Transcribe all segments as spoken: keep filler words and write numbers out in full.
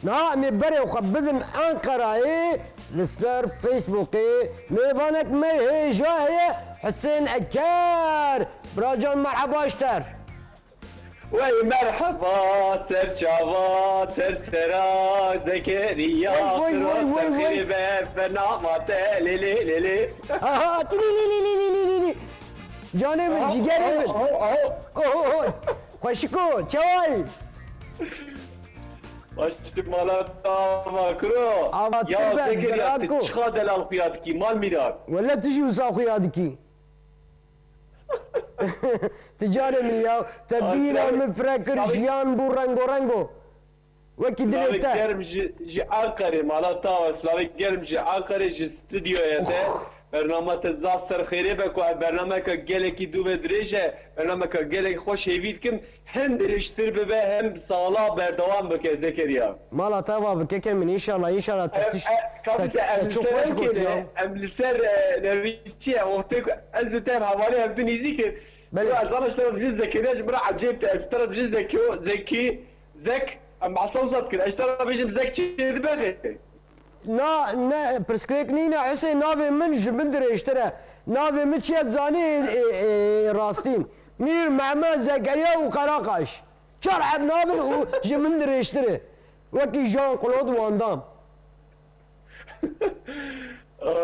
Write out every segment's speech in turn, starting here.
Niha em ê berê xwe bidin Enqerayê, li ser Facebookê mêvanek me hêja heye, Husên Eker. Biracan, merheba ji te re. Wey merheba, ser çava, ser sera, Zekeriya, Wey, wey, wey, wey, wey. Xêrê be, bernama te, lê, lê, lê, lê. Aha, ti lê, lê, lê. Canê min, aha, cigerê min. Aha, aha. Oho, oho. Xweşiko, çawa yî? Baş tu mala te ava kuro. Ava ya te ben, Zekeriya, tu biraku. Çiqa delal xuya dikî, mal mîran. Wele tu jî wisa xuya dikî. Tu canê min ya, te bîra min fire kir, jiyan bû rengo rengo. Wekî dilê te. Slavê germ ji, ji Ankarê, mala te ava, slavê germ ji Ankarê, ji stûdyoya te. Bernama te zaf ser xêrê be ku ev bernameke gelekî dû ve dirêj e, bernameke gelekî xweş hêvî dikim. Hin dirêjtir bibe, hem sala berdewam bike Zekeriya. Mala te ava bike ke min, înşallah, înşallah te tiş-, te, te çok xweş gotiya. Em li ser, e, nevî çi ye? Wextê ku ez û te hevalê hevdû nêzîk in. Belê. Ez zana ji te re dibêjim Zekeriya, ji min re ecêb te. Ez ji te re dibêjim Zekî, Zekî, Zek, em behsa wisa dikin. Ez ji te re bêjim Zek çi dibe xê? Na, ne, pirsgirêk nîne Husên, navê min ji min dirêjtir e. Navê min çi ye dizanî, ê, ê, ê, rastîn? Mîr Mehmed Zekeriya û Qeraqaş. Çar heb navin û ji min dirêjtir e. Wekî Jean-Claude Van Damme.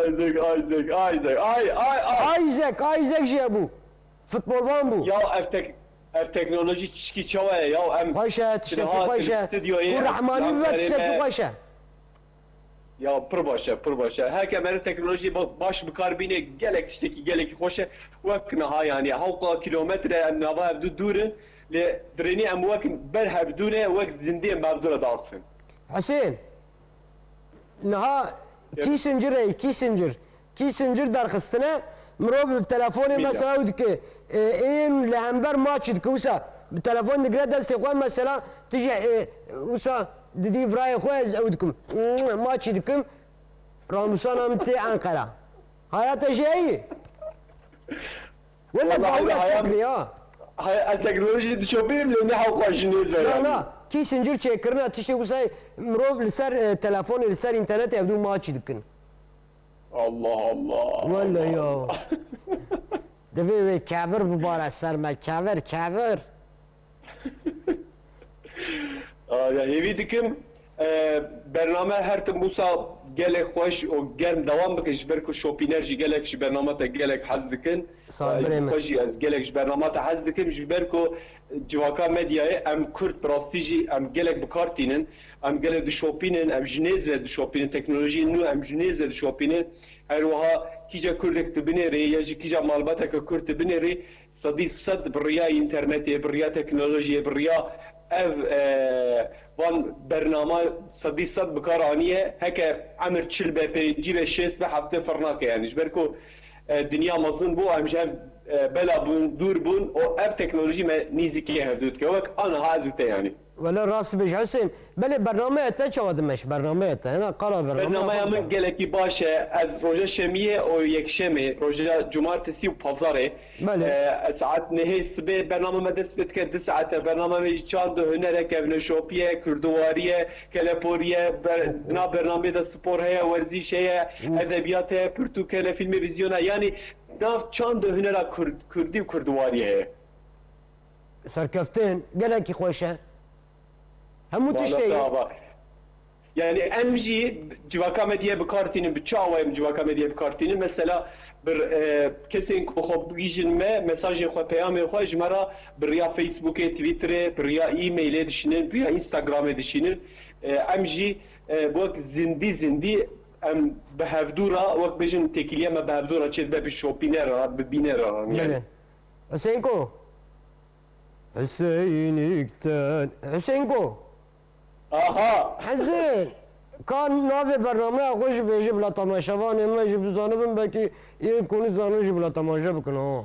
Isaac, Isaac, Isaac, ay, ay, ay. Isaac, Isaac jî hebû. Futbolvan bû. Ya ev tek-, ev teknolojî tişkî çawa ye ya? Em xweş e, tiştekî niha xweş e. Stûdyoyê û rehmanî bibe, tiştekî xweş e. Ya pir baş e, pir baş e. Her ke mere teknolojî ba-, baş bi kar bîne, gelek tiştekî gelekî xweş e. Wek niha yanî hewqa kîlometre em nava hevdû dûr in. Lê dirênî em wek ber hevdû ne, wek zindiyê em bi hevdû re diaxifin. Husên, niha Kissinger ê, Kissinger. Kissinger derxistine, mirov bi telefonê mesela ew dike, e, ên li hember maçî dike, wisa bi telefon digire destê xwe, mesela tu jî, e, wisa didî virayê xwe, ez ew dikim, maçî dikim, Ramûsana min tê Enqera. Haya te jî heyî? Wele Wallahî dawla hayam-, çêkirî ha. Hay-, ez teknolojî diçopînim, lê ne hewqa ji nêz ve Na, yanî. Na. Kissinger çêkirina tiştê wisa mirov li ser, e, telefonê, li ser înternetê hevdû maçî dikin. Allah Allah. Wele Allah ya. Allah. Divê wê kevir bibare ser me. Kevir, kevir. A, ya hêvî dikim, e, bername her tim wisa gelek xweş û germ dewam bike, ji ber ku şopîner jî gelek ji bernama te gelek hez dikin. Sağ ol, birê min. Xwe jî ez gelek ji bernama te hez dikim, ji ber ku civaka medyayê em Kurd bi rastî jî em gelek bi kar tînin, em gelek dişopînin, em ji nêz ve dişopînin, teknolojiyên nû em ji nêz ve dişopînin. Her wiha kîja Kurdek tu binêrî ya jî kîja malbateke Kurd tu binêrî, sedî sed bi riya înternetê, bi riya teknolojiyê, bi riya ev, e, van bernama sedî sed bi kar aniye. Heke emir çil be, pêncî be, şêst be, heftê firna ke yanî. Ji ber ku, e, dinya mezin bû, em ji hev, e, bela bûn, dûr bûn û ev teknolojî me nîzîkê hevdû dike. Wek aniha ez û te yanî. Wele rast bêj Husên, belê bernameya te çawa dimeş? Bernameya te, hena qala bernameya Bernameya xwe min bike. Gelekî baş e. Ez roja şemiyê û yekşemê, roja cumartesî û pazarê, Belê. E, saet nehê sibê bername me dest pê dike, du saete. Bername me jî çand û huner e, kevneşopî ye, kurdiwarî ye, keleporî ye, ber-, di nav bernameyê de spor heye, werzîş heye, edebiyat heye, pirtûk hene, fîlmê vîzyona, yanî nav çand û hunera kurd-, kurdî û kurdiwarî heye. Serkeftin, gelekî xweş e. Hemû tiştê Wala ye. Te ava. Yani em jî civaka medyayê bi kar tînin, bi çi awayê em civaka medyayê bi kar tînin? Mesela bir, e, kesên ku xwe bigihîjin me, mesajên xwe, peyamên xwe ji me re bi riya Facebookê, Twitterê, bi riya e-mailê dişînin, bi riya Instagramê dişînin. E, em jî, e, wek zindî zindî em bi hevdû re, wek bêjin têkiliya me bi hevdû re çêdibe bi şopîner re, bi bîner re. Yani. Belê. Hüseyin ko. Hüseyin'ikten. Hüseyin ko. Aha. Hüseyin. Ka navê bernameya xwe jî bêjî bila temaşevanê me jî bizanibin, belkî yên ku nizanin jî bila temaşe bikin ha.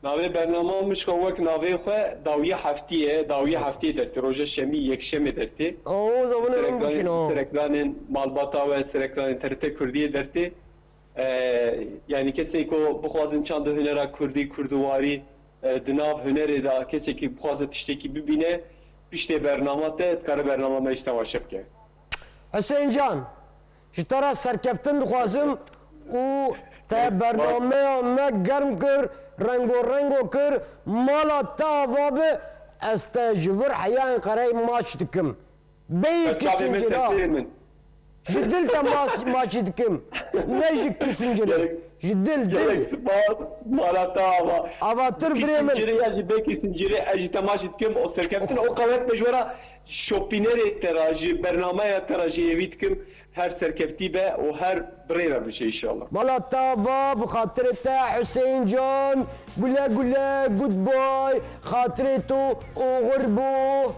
Navê bernama min ji xwe wek navê xwe dawiya heftiyê, dawiya heftiyê dertê, roja şemî, yekşemê dertê. Oo, zamanê min bikîn ha. Ser ekranên malbata we, ser ekranên T R T Kurdiyê dertê. E, yani kesê ku bixwazin çand û hunera kurdî, kurdiwarî, e, di nav hunerê de kesekî bixwaze tiştekî bibîne, Piştê bernama te dikare bernama me ji temaşe bike. Hüseyin Can, ji te re serkeftin dixwazim û te Yes, bernameya me germ kir, rengo rengo kir, mala te ava bi, ez te ji vir heya Enqereyê maç dikim. Beyî Çavê me Kissinger ha. Serkê min. Ji dil te maç, maçî dikim. Ne ji Kissingerê. Gerek- Ji dil, Gelek dil. Spas, mala te ava. Avatir birê min. Kissinger ya ji bê Kissinger ez ji temaşe dikim o serkeftin o qewet me ji wera şopînerê te ra ji bernameya te ra ji hêvî dikim her serkeftî be û her birê ve biçe inşallah. Mala te ava, bi xatirê te Hüseyin Can. Gule gule, goodbye. Xatirê tu oxir bû.